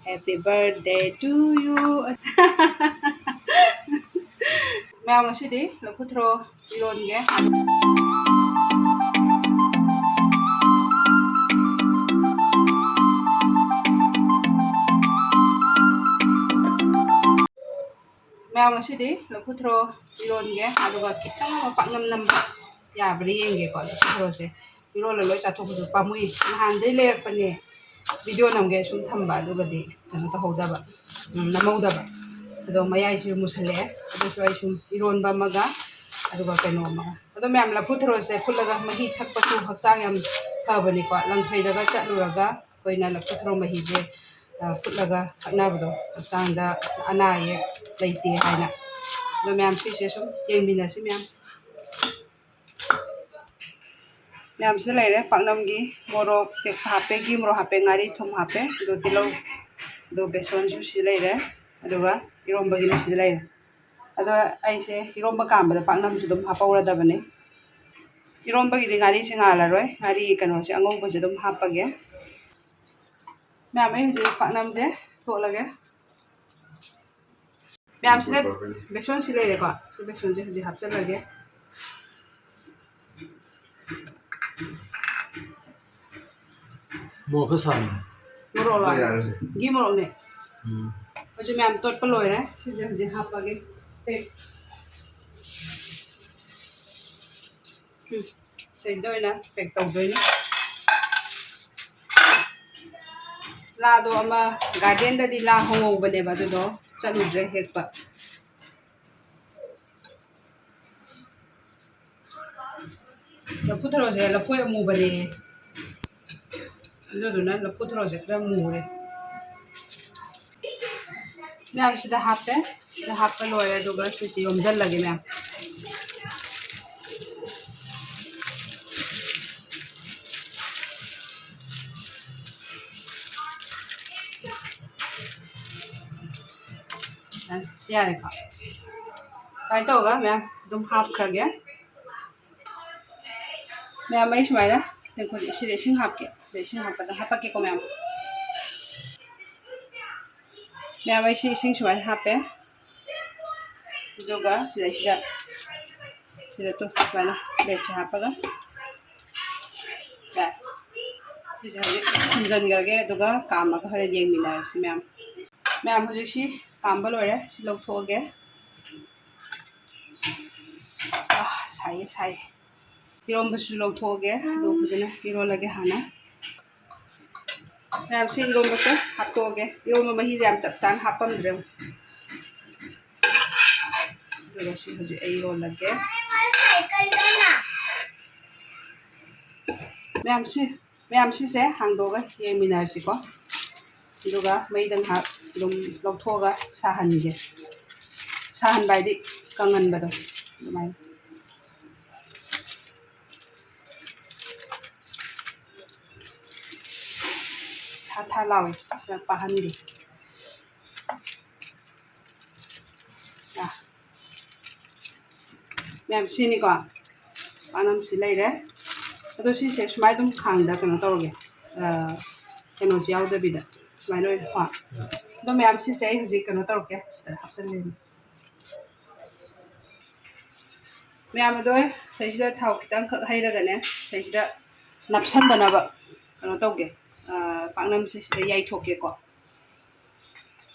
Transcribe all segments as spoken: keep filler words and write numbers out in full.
Happy birthday to you. ꯃꯌꯥꯝ, ꯉꯁꯤꯗꯤ ꯂꯐꯨ ꯊꯔꯣ ꯏꯔꯣꯟꯒꯦ꯫ ꯃꯌꯥꯝ, ꯉꯁꯤꯗꯤ ꯂꯐꯨ ꯊꯔꯣ ꯏꯔꯣꯟꯒꯦ, ꯑꯗꯨꯒ ꯈꯤꯇꯪ ꯑꯃ ꯄꯥꯛꯅꯝ ꯅꯝꯕ ꯌꯥꯕ꯭ꯔꯥ ꯌꯦꯡꯒꯦꯀꯣ꯫ ꯂꯐꯨ ꯊꯔꯣꯁꯦ ꯏꯔꯣꯜꯂ ꯂꯣꯏ ꯆꯥꯊꯣꯛꯄꯗꯣ ꯄꯥꯝꯃꯨꯏ꯫ ꯅꯍꯥꯟꯗꯩ ꯂꯩꯔꯛꯄꯅꯦ, ꯚꯤꯗꯤꯑꯣ ꯅꯝꯒꯦ ꯁꯨꯝ ꯊꯝꯕ, ꯑꯗꯨꯒꯗꯤ ꯀꯩꯅꯣ ꯇꯧꯍꯧꯗꯕ, ꯎꯝ, ꯅꯝꯍꯧꯗꯕ꯫ ꯑꯗꯣ ꯃꯌꯥꯏꯁꯨ ꯃꯨꯁꯜꯂꯛꯑꯦ, ꯑꯗꯨꯁꯨ ꯑꯩ ꯁꯨꯝ ꯏꯔꯣꯟꯕ ꯑꯃꯒ ꯑꯗꯨꯒ ꯀꯩꯅꯣ ꯑꯃꯒ꯫ ꯑꯗꯣ ꯃꯌꯥꯝ, ꯂꯐꯨ ꯊꯔꯣꯁꯦ ꯐꯨꯠꯂꯒ ꯃꯍꯤ ꯊꯛꯄꯁꯨ ꯍꯛꯆꯥꯡ ꯌꯥꯝ ꯐꯕꯅꯤꯀꯣ꯫ ꯂꯪꯐꯩꯗꯒ ꯆꯠꯂꯨꯔꯒ ꯑꯩꯈꯣꯏꯅ ꯂꯐꯨ ꯊꯔꯣ ꯃꯍꯤꯁꯦ, ꯑ, ꯐꯨꯠꯂꯒ ꯊꯛꯅꯕꯗꯣ, ꯍꯛꯆꯥꯡꯗ ꯑꯅꯥ ꯑꯌꯦꯛ ꯂꯩꯇꯦ ꯍꯥꯏꯅ꯫ ꯑꯗꯣ ꯃꯌꯥꯝ, ꯁꯤꯁꯦ ꯁꯨꯝ ꯌꯦꯡꯃꯤꯟꯅꯁꯤ ꯃꯌꯥꯝ꯫ ꯃꯌꯥꯝꯁꯤꯗ ꯂꯩꯔꯦ ꯄꯥꯛꯅꯝꯒꯤ ꯃꯣꯔꯣꯛ ꯇꯦꯛꯄ ꯍꯥꯞꯄꯦ, ꯘꯤ ꯃꯣꯔꯣꯛ ꯍꯥꯞꯄꯦ, ꯉꯥꯔꯤ ꯊꯨꯝ ꯍꯥꯞꯄꯦ, ꯑꯗꯨ ꯇꯤꯜꯍꯧ, ꯑꯗꯨ ꯕꯦꯁꯣꯟꯁꯨ ꯁꯤ ꯂꯩꯔꯦ, ꯑꯗꯨꯒ ꯏꯔꯣꯝꯕꯒꯤꯅ ꯁꯤꯗ ꯂꯩꯔꯦ꯫ ꯑꯗꯣ ꯑꯩꯁꯦ ꯏꯔꯣꯝꯕ ꯀꯥꯝꯕꯗ ꯄꯥꯛꯅꯝꯁꯨ ꯑꯗꯨꯝ ꯍꯥꯞꯄꯧꯔꯗꯕꯅꯤ꯫ ꯏꯔꯣꯝꯕꯒꯤꯗꯤ ꯉꯥꯔꯤꯁꯦ ꯉꯥꯜꯂꯔꯣꯏ, ꯉꯥꯔꯤ ꯀꯩꯅꯣꯁꯦ ꯑꯉꯧꯕꯁꯦ ꯑꯗꯨꯝ ꯍꯥꯞꯄꯒꯦ꯫ ꯃꯌꯥꯝ, ꯑꯩ ꯍꯧꯖꯤꯛ ꯄꯥꯛꯅꯝꯁꯦ ꯇꯣꯠꯂꯒꯦ꯫ ꯃꯌꯥꯝꯁꯤꯅ ꯕꯦꯁꯣꯟꯁꯤ ꯂꯩꯔꯦꯀꯣ, ꯁꯤ ꯕꯦꯁꯣꯟꯁꯦ ꯍꯧꯖꯤꯛ ꯍꯥꯞꯆꯤꯜꯂꯒꯦ꯫ ꯃꯣꯔꯣꯛ ꯈꯔ ꯁꯥꯍꯟ꯫ ꯃꯣꯔꯣꯛꯂꯣ? ꯌꯥꯔꯦꯁꯦ꯫ ꯘꯤ ꯃꯣꯔꯣꯛꯅꯦ꯫ ꯎꯝ꯫ ꯍꯧꯖꯤꯛ ꯃꯌꯥꯝ ꯇꯣꯠꯄ ꯂꯣꯏꯔꯦ꯫ ꯁꯤꯁꯦ ꯍꯧꯖꯤꯛ ꯍꯥꯞꯄꯒꯦ꯫ ꯄꯦꯛ꯫ ꯎꯝ꯫ ꯁꯤꯗ ꯑꯣꯏꯅ ꯄꯦꯛ ꯇꯧꯗꯣꯏꯅꯦ꯫ ꯂꯥꯗꯣ ꯑꯃ ꯒꯥꯔꯗꯦꯟꯗꯗꯤ ꯂꯥ ꯍꯧꯍꯧꯕꯅꯦꯕ, ꯑꯗꯨꯗꯣ ꯆꯠꯂꯨꯗ꯭ꯔꯦ ꯍꯦꯛꯄ꯫ ꯂꯐꯨ ꯊꯔꯣꯁꯦ ꯂꯐꯣꯏ ꯑꯃꯨꯕꯅꯦ꯫ ꯑꯗꯨꯗꯨꯅ ꯂꯐꯨ ꯊꯔꯣꯁꯦ ꯈꯔ ꯃꯨꯔꯦ꯫ ꯃꯌꯥꯝ ꯁꯤꯗ ꯍꯥꯞꯄꯦ꯫ ꯁꯤꯗ ꯍꯥꯞꯄ ꯂꯣꯏꯔꯦ, ꯑꯗꯨꯒ ꯁꯤꯁꯦ ꯌꯣꯝꯁꯤꯜꯂꯒꯦ ꯃꯌꯥꯝ꯫ ꯁꯤ ꯌꯥꯔꯦꯀꯣ꯫ ꯁꯨꯃꯥꯏꯅ ꯇꯧꯔꯒ ꯃꯌꯥꯝ ꯑꯗꯨꯝ ꯍꯥꯞꯈ꯭ꯔꯒꯦ꯫ ꯃꯌꯥꯝ, ꯑꯩ ꯁꯨꯃꯥꯏꯅ ꯇꯦꯡꯀꯣꯠ, ꯁꯤꯗ ꯏꯁꯤꯡ ꯍꯥꯞꯀꯦ꯫ ꯁꯤꯗ ꯏꯁꯤꯡ ꯍꯥꯞꯄꯗ ꯍꯥꯄꯛꯀꯦꯀꯣ ꯃꯌꯥꯝ꯫ ꯃꯌꯥꯝ, ꯑꯩꯁꯤ ꯏꯁꯤꯡ ꯁꯨꯃꯥꯏꯅ ꯍꯥꯞꯄꯦ꯫ ꯑꯗꯨꯒ ꯁꯤꯗꯩꯁꯤꯗ, ꯁꯤꯗ ꯇꯨ ꯁꯨꯃꯥꯏꯅ ꯄ꯭ꯂꯦꯠꯁꯦ ꯍꯥꯞꯄꯒ, ꯌꯥꯔꯦ꯫ ꯁꯤꯁꯦ ꯍꯧꯖꯤꯛ ꯊꯝꯖꯤꯟꯈ꯭ꯔꯒꯦ, ꯑꯗꯨꯒ ꯀꯥꯝꯃꯒ ꯍꯣꯔꯦꯟ ꯌꯦꯡꯃꯤꯟꯅꯔꯁꯤ ꯃꯌꯥꯝ꯫ ꯃꯌꯥꯝ, ꯍꯧꯖꯤꯛꯁꯤ ꯀꯥꯝꯕ ꯂꯣꯏꯔꯦ꯫ ꯁꯤ ꯂꯧꯊꯣꯛꯑꯒꯦ꯫ ꯑꯥ, ꯁꯥꯏꯌꯦ, ꯁꯥꯏꯌꯦ꯫ ꯏꯔꯣꯝꯕꯁꯨ ꯂꯧꯊꯣꯛꯑꯒꯦ, ꯑꯗꯨꯒ ꯐꯖꯅ ꯏꯔꯣꯜꯂꯒꯦ ꯍꯥꯟꯅ꯫ ꯃꯌꯥꯝꯁꯤ ꯏꯔꯣꯝꯕꯁꯦ ꯍꯥꯞꯇꯣꯛꯑꯒꯦ꯫ ꯏꯔꯣꯝꯕ ꯃꯍꯤꯁꯦ ꯌꯥꯝ ꯆꯞ ꯆꯥꯅ ꯍꯥꯞꯄꯝꯗ꯭ꯔꯦ꯫ ꯑꯗꯨꯒ ꯁꯤ ꯍꯧꯖꯤꯛ ꯑꯩ ꯏꯔꯣꯜꯂꯒꯦ꯫ ꯃꯌꯥꯝꯁꯤ, ꯃꯌꯥꯝ ꯁꯤꯁꯦ ꯍꯥꯡꯗꯣꯛꯑꯒ ꯌꯦꯡꯃꯤꯟꯅꯔꯁꯤꯀꯣ꯫ ꯑꯗꯨꯒ ꯃꯩꯗ ꯉꯥꯏꯍꯥꯛ ꯑꯗꯨꯝ ꯂꯧꯊꯣꯛꯑꯒ ꯁꯥꯍꯟꯒꯦ꯫ ꯁꯥꯍꯟꯕ ꯍꯥꯏꯗꯤ ꯀꯪꯍꯟꯕꯗꯣ ꯑꯗꯨꯃꯥꯏꯅ꯫ ꯊꯥ ꯊꯥ ꯂꯥꯎꯋꯦ, ꯈꯔ ꯄꯥꯍꯟꯒꯦ꯫ ꯑꯥ꯫ ꯃꯌꯥꯝ ꯁꯤꯅꯤꯀꯣ, ꯄꯥꯛꯅꯝꯁꯤ ꯂꯩꯔꯦ꯫ ꯑꯗꯣ ꯁꯤꯁꯦ ꯁꯨꯃꯥꯏꯅ ꯑꯗꯨꯝ ꯈꯥꯡꯗ ꯀꯩꯅꯣ ꯇꯧꯔꯒꯦ, ꯑꯥ, ꯀꯩꯅꯣꯁꯤ ꯌꯥꯎꯗꯕꯤꯗ ꯁꯨꯃꯥꯏꯅ ꯑꯣꯏꯅꯀꯣ꯫ ꯑꯗꯣ ꯃꯌꯥꯝ ꯁꯤꯁꯦ ꯑꯩ ꯍꯧꯖꯤꯛ ꯀꯩꯅꯣ ꯇꯧꯔꯛꯀꯦ, ꯁꯤꯗ ꯍꯥꯞꯆꯤꯜꯂꯦ꯫ ꯃꯌꯥꯝ ꯑꯗꯣ ꯁꯤꯗꯩꯁꯤꯗ ꯊꯥꯎ ꯈꯤꯇꯪꯈꯛ ꯍꯩꯔꯒꯅꯦ, ꯁꯤꯗꯩꯁꯤꯗ ꯅꯞꯁꯟꯗꯅꯕ ꯀꯩꯅꯣ ꯇꯧꯒꯦ, ꯑꯥ, ꯄꯥꯛꯅꯝꯁꯦ ꯁꯤꯗ ꯌꯥꯏꯊꯣꯛꯀꯦꯀꯣ꯫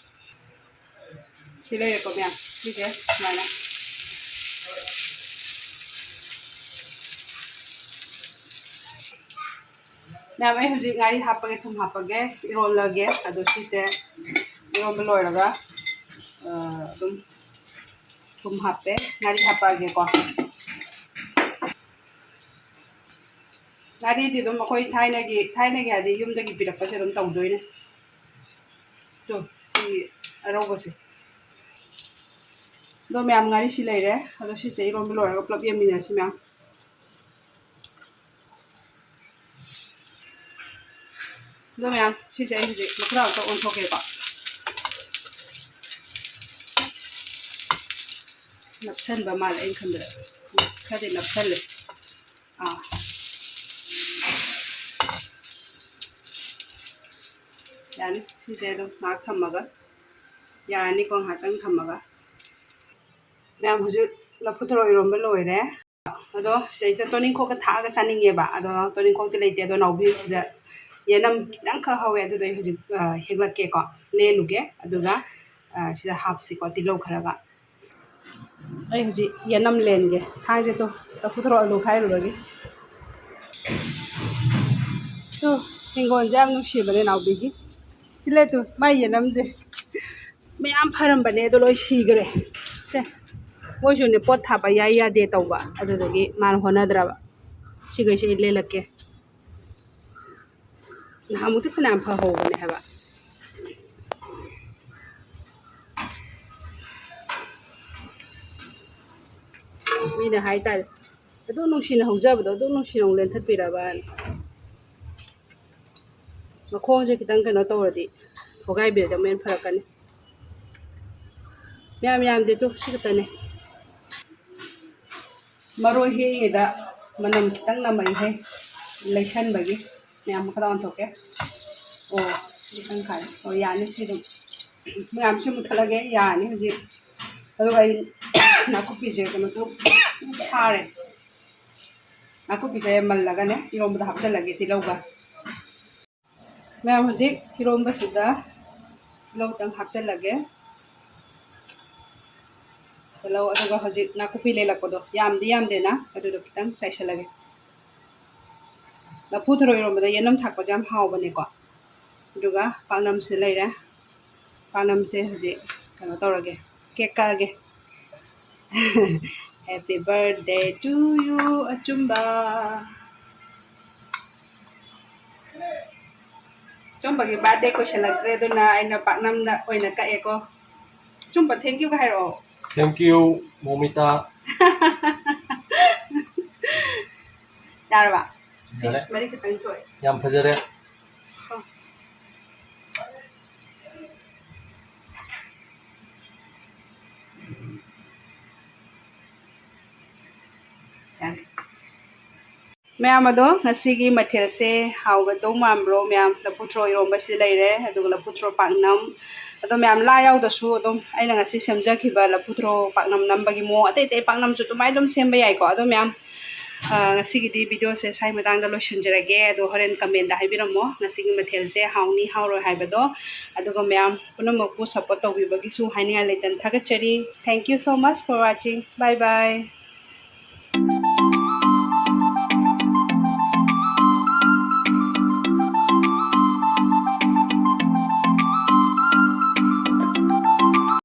ꯁꯤ ꯂꯩꯔꯦꯀꯣ ꯃꯌꯥꯝ, ꯁꯤꯁꯦ ꯁꯨꯃꯥꯏꯅ꯫ ꯃꯌꯥꯝ, ꯑꯩ ꯍꯧꯖꯤꯛ ꯉꯥꯔꯤ ꯍꯥꯞꯄꯒꯦ, ꯊꯨꯝ ꯍꯥꯞꯄꯒꯦ, ꯏꯔꯣꯜꯂꯒꯦ꯫ ꯑꯗꯣ ꯁꯤꯁꯦ ꯏꯔꯣꯟꯕ ꯂꯣꯏꯔꯒ, ꯑ, ꯑꯗꯨꯝ ꯊꯨꯝ ꯍꯥꯞꯄꯦ, ꯉꯥꯔꯤ ꯍꯥꯞꯄꯛꯑꯒꯦꯀꯣ꯫ ꯉꯥꯔꯤꯗꯤ ꯑꯗꯨꯝ ꯑꯩꯈꯣꯏ ꯊꯥꯏꯅꯒꯤ, ꯊꯥꯏꯅꯒꯤ ꯍꯥꯏꯗꯤ ꯌꯨꯝꯗꯒꯤ ꯄꯤꯔꯛꯄꯁꯦ ꯑꯗꯨꯝ ꯇꯧꯗꯣꯏꯅꯦ꯫ ꯇꯨ, ꯁꯤ ꯑꯔꯧꯕꯁꯦ꯫ ꯑꯗꯣ ꯃꯌꯥꯝ, ꯉꯥꯔꯤꯁꯤ ꯂꯩꯔꯦ꯫ ꯑꯗꯣ ꯁꯤꯁꯦ ꯏꯔꯣꯟꯕ ꯂꯣꯏꯔꯒ ꯄꯨꯂꯞ ꯌꯦꯡꯃꯤꯟꯅꯔꯁꯤ ꯃꯌꯥꯝ꯫ ꯑꯗꯣ ꯃꯌꯥꯝ, ꯁꯤꯁꯦ ꯑꯩ ꯍꯧꯖꯤꯛ ꯃꯈꯨꯗꯥꯡ ꯑꯝꯇ ꯑꯣꯟꯊꯣꯛꯀꯦꯀꯣ꯫ ꯅꯞꯁꯟꯕ ꯃꯥꯜꯂꯦ ꯑꯩꯅ ꯈꯟꯕꯗ꯫ ꯈꯔꯗꯤ ꯅꯞꯁꯜꯂꯦ꯫ ꯑꯥ꯫ ꯌꯥꯅꯤ꯫ ꯁꯤꯁꯦ ꯑꯗꯨꯝ ꯉꯥꯏꯍꯥꯛ ꯊꯝꯃꯒ ꯌꯥꯔꯅꯤꯀꯣ, ꯉꯥꯏꯍꯥꯛꯇꯪ ꯊꯝꯃꯒ꯫ ꯃꯌꯥꯝ, ꯍꯧꯖꯤꯛ ꯂꯐꯨ ꯊꯔꯣ ꯏꯔꯣꯟꯕ ꯂꯣꯏꯔꯦ꯫ ꯑꯗꯣ ꯁꯤꯗꯩꯁꯤꯗ ꯇꯣꯅꯤꯡꯈꯣꯛꯀ ꯊꯥꯛꯑꯒ ꯆꯥꯅꯤꯡꯉꯦꯕ꯫ ꯑꯗꯣ ꯇꯣꯅꯤꯡꯈꯣꯛꯇꯤ ꯂꯩꯇꯦ꯫ ꯑꯗꯣ ꯅꯥꯎꯕꯤ ꯁꯤꯗ ꯌꯦꯅꯝ ꯈꯤꯇꯪꯈꯛ ꯍꯧꯋꯦ꯫ ꯑꯗꯨꯗꯣ ꯑꯩ ꯍꯧꯖꯤꯛ, ꯑ, ꯍꯦꯛꯂꯛꯀꯦꯀꯣ꯫ ꯂꯦꯜꯂꯨꯒꯦ꯫ ꯑꯗꯨꯒ, ꯑ, ꯁꯤꯗ ꯍꯥꯞꯁꯤꯀꯣ, ꯇꯤꯜꯍꯧ ꯈꯔꯒ꯫ ꯑꯩ ꯍꯧꯖꯤꯛ ꯌꯦꯅꯝ ꯂꯦꯟꯒꯦ꯫ ꯊꯥꯡꯁꯦ ꯇꯣ, ꯂꯐꯨ ꯊꯔꯣ ꯑꯂꯨ ꯈꯥꯏꯔꯨꯕꯒꯤ꯫ ꯇꯨ, ꯍꯤꯡꯒꯣꯜꯁꯦ ꯌꯥꯝ ꯅꯨꯡꯁꯤꯕꯅꯦ ꯅꯥꯎꯕꯤꯒꯤ꯫ ꯁꯤ ꯂꯩ ꯇꯨ, ꯃꯥꯏ ꯌꯦꯅꯝꯁꯦ꯫ ꯃꯌꯥꯝ ꯐꯔꯝꯕꯅꯦ, ꯑꯗꯣ ꯂꯣꯏ ꯁꯤꯈ꯭ꯔꯦ꯫ ꯁꯦ, ꯃꯣꯏꯁꯨꯅꯦ ꯄꯣꯠ ꯊꯥꯕ ꯌꯥꯏ ꯌꯥꯗꯦ ꯇꯧꯕ, ꯑꯗꯨꯗꯨꯒꯤ ꯃꯥꯅ ꯍꯣꯠꯅꯗ꯭ꯔꯕ꯫ ꯁꯤꯈꯩꯁꯦ ꯑꯩ ꯂꯦꯜꯂꯛꯀꯦ꯫ ꯅꯍꯥꯟꯃꯨꯛꯇꯤ ꯐꯅꯌꯥꯝ ꯐꯍꯧꯕꯅꯦ ꯍꯥꯏꯕ꯫ ꯃꯤꯅ ꯍꯥꯏꯇꯥꯔꯦ, "ꯑꯗꯨꯛ ꯅꯨꯡꯁꯤꯅ ꯍꯧꯖꯕꯗꯣ ꯑꯗꯨꯛ ꯅꯨꯡꯁꯤꯅ ꯑꯃꯨꯛ ꯂꯦꯟꯊꯠꯄꯤꯔꯕꯅ?" ꯃꯈꯣꯡꯁꯦ ꯈꯤꯇꯪ ꯀꯩꯅꯣ ꯇꯧꯔꯗꯤ ꯊꯣꯒꯥꯏꯕꯤꯔꯗꯤ ꯑꯃꯨꯛ ꯍꯦꯟꯅ ꯐꯔꯛꯀꯅꯤ꯫ ꯃꯌꯥꯝ ꯌꯥꯝꯗꯦ ꯇꯨ, ꯁꯤ ꯈꯛꯇꯅꯦ꯫ ꯃꯔꯣꯏ ꯍꯦꯛꯏꯉꯩꯗ ꯃꯅꯝ ꯈꯤꯇꯪ ꯅꯝꯃꯛꯏꯍꯦ, ꯂꯩꯁꯟꯕꯒꯤ꯫ ꯃꯌꯥꯝ ꯃꯈꯥꯗ ꯑꯣꯟꯊꯣꯛꯀꯦ꯫ ꯑꯣ, ꯁꯤ ꯈꯤꯇꯪ ꯈꯥꯏ꯫ ꯑꯣ, ꯌꯥꯅꯤ ꯁꯤ ꯑꯗꯨꯝ꯫ ꯃꯌꯥꯝꯁꯤ ꯃꯨꯊꯠꯂꯒꯦ, ꯌꯥꯔꯅꯤ ꯍꯧꯖꯤꯛ꯫ ꯑꯗꯨꯒ ꯑꯩ ꯅꯥꯀꯨꯞꯄꯤꯁꯦ ꯀꯩꯅꯣ ꯇꯧ-, ꯐꯥꯔꯦ꯫ ꯅꯥꯀꯨꯞꯄꯤꯁꯦ ꯃꯜꯂꯒꯅꯦ ꯏꯔꯣꯝꯕꯗ ꯍꯥꯞꯆꯜꯂꯒꯦ ꯇꯤꯜꯍꯧꯒ꯫ ꯃꯌꯥꯝ, ꯍꯧꯖꯤꯛ ꯏꯔꯣꯝꯕꯁꯤꯗ ꯇꯤꯜꯍꯧ ꯈꯤꯇꯪ ꯍꯥꯞꯆꯜꯂꯒꯦ꯫ ꯇꯤꯜꯍꯧ, ꯑꯗꯨꯒ ꯍꯧꯖꯤꯛ ꯅꯥꯀꯨꯞꯄꯤ ꯂꯦꯜꯂꯛꯄꯗꯣ, ꯌꯥꯝꯗꯤ ꯌꯥꯝꯗꯦꯅ, ꯑꯗꯨꯗꯣ ꯈꯤꯇꯪ ꯆꯥꯏꯁꯜꯂꯒꯦ꯫ ꯂꯐꯨ ꯊꯔꯣ ꯏꯔꯣꯝꯕꯗ ꯌꯦꯅꯝ ꯊꯥꯛꯄꯁꯦ ꯌꯥꯝ ꯍꯥꯎꯕꯅꯦꯀꯣ꯫ ꯑꯗꯨꯒ ꯄꯥꯛꯅꯝꯁꯦ ꯂꯩꯔꯦ꯫ ꯄꯥꯛꯅꯝꯁꯦ ꯍꯧꯖꯤꯛ ꯀꯩꯅꯣ ꯇꯧꯔꯒꯦ, cake ꯀꯛꯑꯒꯦ꯫ Happy birthday to you, ꯑꯆꯨꯝꯕ꯫ ꯑꯆꯨꯝꯕꯒꯤ birthday ꯀꯨꯏꯁꯜꯂꯛꯇ꯭ꯔꯦ, ꯑꯗꯨꯅ ꯑꯩꯅ ꯄꯥꯛꯅꯝꯗ ꯑꯣꯏꯅ ꯀꯛꯑꯦꯀꯣ꯫ ꯑꯆꯨꯝꯕ, thank you ꯒ ꯍꯥꯏꯔꯛꯑꯣ꯫ Thank you, ꯃꯣꯃꯤꯇꯥ꯫ ꯌꯥꯔꯕ? ꯌꯥꯔꯦ꯫ Piece ꯃꯔꯤ ꯈꯛꯇꯪ ꯊꯣꯛꯑꯦ꯫ ꯌꯥꯝ ꯐꯖꯔꯦ꯫ ꯑꯣ꯫ ꯌꯥꯔꯦ꯫ ꯃꯌꯥꯝ ꯑꯗꯣ, ꯉꯁꯤꯒꯤ ꯃꯊꯦꯜꯁꯦ ꯍꯥꯎꯒꯗꯧ ꯃꯥꯟꯕ꯭ꯔꯣ? ꯃꯌꯥꯝ, ꯂꯐꯨ ꯊꯔꯣ ꯏꯔꯣꯝꯕꯁꯤ ꯂꯩꯔꯦ, ꯑꯗꯨꯒ ꯂꯐꯨ ꯊꯔꯣ ꯄꯥꯛꯅꯝ, ꯑꯗꯣ ꯃꯌꯥꯝ ꯂꯥ ꯌꯥꯎꯗꯁꯨ ꯑꯗꯨꯝ ꯑꯩꯅ ꯉꯁꯤ ꯁꯦꯝꯖꯈꯤꯕ ꯂꯐꯨ ꯊꯔꯣ ꯄꯥꯛꯅꯝ ꯅꯝꯕꯒꯤ ꯃꯑꯣꯡ ꯑꯇꯩ ꯑꯇꯩ ꯄꯥꯛꯅꯝꯁꯨ ꯑꯗꯨꯃꯥꯏꯅ ꯑꯗꯨꯝ ꯁꯦꯝꯕ ꯌꯥꯏꯀꯣ꯫ ꯑꯗꯣ ꯃꯌꯥꯝ, ꯑ, ꯉꯁꯤꯒꯤꯗꯤ videoꯁꯦ ꯁ꯭ꯋꯥꯏ ꯃꯇꯥꯡꯗ ꯂꯣꯏꯁꯤꯟꯖꯔꯒꯦ꯫ ꯑꯗꯣ ꯍꯣꯔꯦꯟ commentꯇ ꯍꯥꯏꯕꯤꯔꯝꯃꯣ ꯉꯁꯤꯒꯤ ꯃꯊꯦꯜꯁꯦ ꯍꯥꯎꯅꯤ ꯍꯥꯎꯔꯣꯏ ꯍꯥꯏꯕꯗꯣ꯫ ꯑꯗꯨꯒ ꯃꯌꯥꯝ ꯄꯨꯝꯅꯃꯛꯄꯨ support ꯇꯧꯕꯤꯕꯒꯤꯁꯨ ꯍꯥꯏꯅꯤꯡꯉꯥꯏ ꯂꯩꯇꯅ ꯊꯥꯒꯠꯆꯔꯤ꯫ Thank you so much for watching. Bye bye.